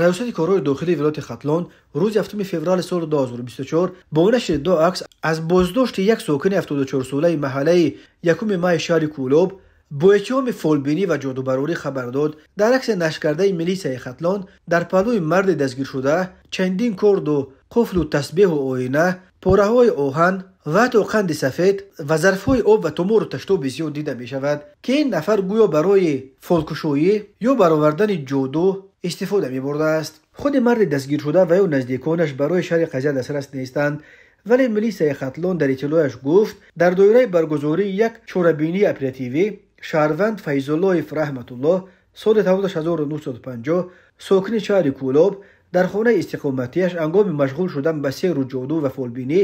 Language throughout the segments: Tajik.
Раёсати корҳои дохилии вилояти Хатлон рӯзи 7 феврали соли 2024 бо нашри ду акс аз боздошти як сокини 74-солаи маҳаллаи 1 май шаҳри Кӯлоб бо иттиҳоми фолбинӣ ва ҷодубарорӣ хабар дод. Дар акси нашркардаи милисияи Хатлон дар паҳлӯи марди дастгиршуда чандин корду қуфлу тасбеҳу оина, пораҳои оҳан ва ҳатто қанди сафед ва зарфҳои об ва тумору таштоби зиёд дида мешавад, ки ин нафар гӯё барои фолкушоӣ ё баровардани ҷоду истифода мебурдааст. Худи марди дастгиршуда ва ё наздиконаш барои шарҳи қазия дастрас нестанд, вале милисияи Хатлон дар иттилояш гуфт, дар доираи баргузории як чорабинии оперативӣ шаҳрванд Файзуллоев Раҳматуллоҳ соли 1950 сокини шаҳри Кӯлоб дар хонаи истиқоматиаш ҳангоми машғул шудан ба сеҳру ҷоду ва фолбинӣ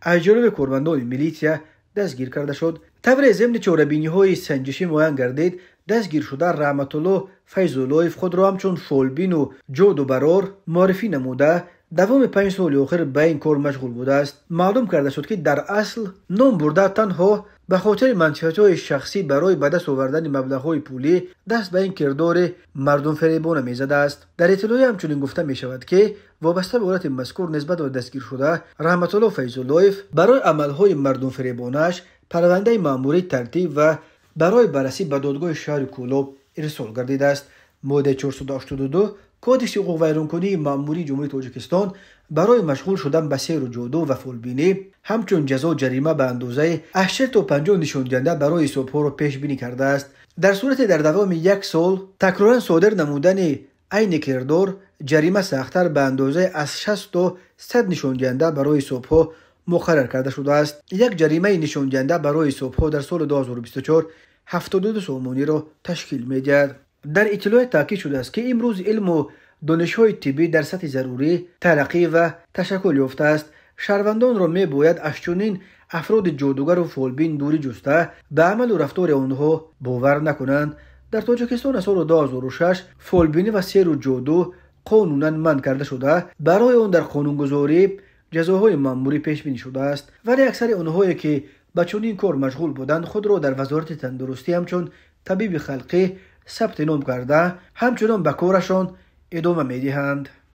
аз ҷониби кормандони милитсия дастгир карда шуд. Тавре зимни чорабиниҳои санҷишӣ муайян гардид, дастгиршуда Раҳматуллоҳ Файзуллоев худро ҳамчун фолбину ҷодубарор муаррифӣ намуда, давоми 5 соли охир ба ин кор машғул будааст. Маълум карда шуд, ки дар асл ном бурда танҳо ба хотири манфиатҳои шахсӣ барои ба даст овардани маблағҳои пулӣ даст ба ин кирдори мардумфаребона мезадааст. Дар иттилоъ ҳамчунин гуфта мешавад, ки вобаста ба ҳолати мазкур нисбат ба дастгиршуда Раҳматуллоҳ Файзуллоев барои амалҳои мардумфаребонааш парвандаи маъмурӣ тартиб ва барои баррасӣ ба додгоҳи шаҳри Кӯлоб ирсол гардидааст. Моддаи 482 Кодекси ҳуқуқвайронкунии маъмурии Ҷумҳурии Тоҷикистон барои машғул шудан ба сеҳру ҷоду ва фолбинӣ ҳамчун ҷазо ҷарима ба андозаи аз 40 то 50 нишондиҳанда барои ҳисобҳоро пешбинӣ кардааст. Дар сурати дар давоми як сол такроран содир намудани айни кирдор ҷарима сахттар ба андозаи аз 60 то 100 нишондиҳанда барои ҳисобҳо муқаррар карда шудааст. Як ҷаримаи нишондиҳанда барои ҳисобҳо дар соли 2024 72 сомониро ташкил медиҳад. Дар иттилоъ таъкид шудааст, ки имрӯз илму донишҳои тиббӣ дар сатҳи зарурӣ тараққӣ ва ташаккул ёфтааст. Шаҳрвандонро мебояд аз чунин афроди ҷодугару фолбин дурӣ ҷуста, ба амалу рафтори онҳо бовар накунанд. Дар Тоҷикистон аз соли 2006 фолбинӣ ва сеҳру ҷоду қонунан манъ карда шуда, барои он дар қонунгузорӣ ҷазоҳои маъмурӣ пешбинӣ шудааст. Вале аксари онҳое ки ба чунин кор машғул буданд, худро дар Вазорати тандурустӣ ҳамчун табиби халқӣ сабти ном карда, ҳамчунон ба корашон идома медиҳанд.